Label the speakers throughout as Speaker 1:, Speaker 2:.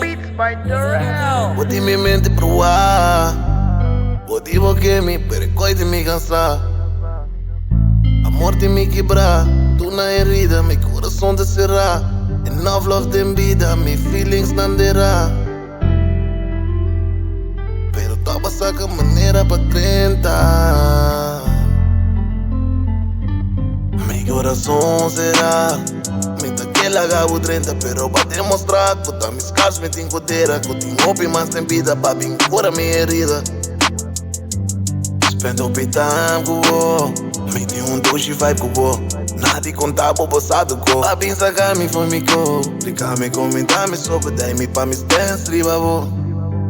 Speaker 1: Beats by Durrell.
Speaker 2: Bo tin mi mente bruá. Bo di bo ke mi, pero koi di mi kansá. Amor tin mi kibrá, tur na herida, mi kurason ta será. Enough love den bida, mi feelings nan derá. Pero tòg bo saka manera pa drenta. Mi kurason será. Mi ta ke laga bo drenta, pero pa demostrá ku ta mi scars mi tin ku dera, ku tin hopi mas den bida pa bin kura mi herida. Spend hopi time ku bo, mi tin un dushi vibe ku bo. Nadi konta bo, bo sa toko. Pa bin saka mi for mi ko, Plika mi kominta mi so, bedai mi pa mi stens riba bo.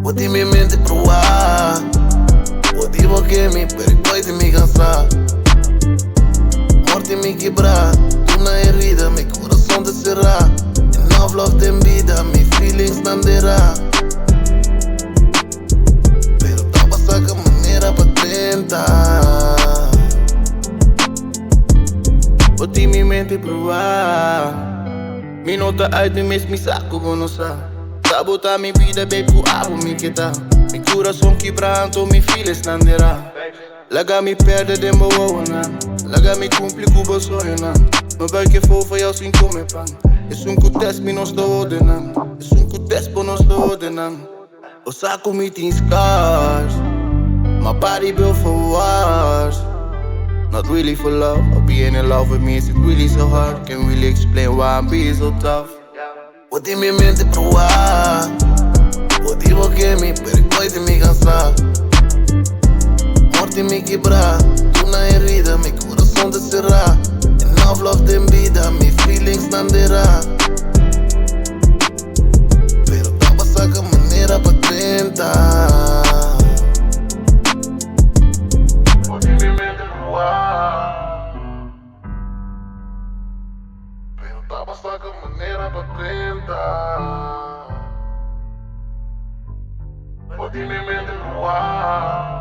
Speaker 2: Bo tin mi mente bruá, bo di bo ke mi, pero koi di mi kansá. Amor tin mi kibrá, tur na herida, mi kurason ta será. Enough love den bida, mi feelings nan derá. Pero tòg bo saka manera pa drenta.
Speaker 3: Bo tin mi mente bruá. Mi no ta uit mi mes, mi sa ku bo no sa. Sabotá mi bida, babe, ku abo mi ke ta. Mi kurason kibrá, anto mi feelings nan derá. Laga mi pèrdè den bo wowonan. Laga mi kumpli ku bo soñonan. No bai ke fou for jou sin kome pan. Esun ku test mi nos ta hode nan. Esun ku test bo nos ta hode nan. Bo sa ku mi tin scars. My body built for wars. Not really for love, or being in love with me is it really so hard? Can't really explain why I'm being so tough.
Speaker 2: Bo tin mi mente bruá. Bo di bo ke mi, pero koi di mi kansá. Amor tin mi kibrá, tur na herida, mi kurason ta será. Enough love den bida, mi feelings nan derá. Pero tòg bo saka manera pa drenta. Bo tin mi mente bruá. Pero tòg bo saka manera pa drenta. Bo tin mi mente bruá.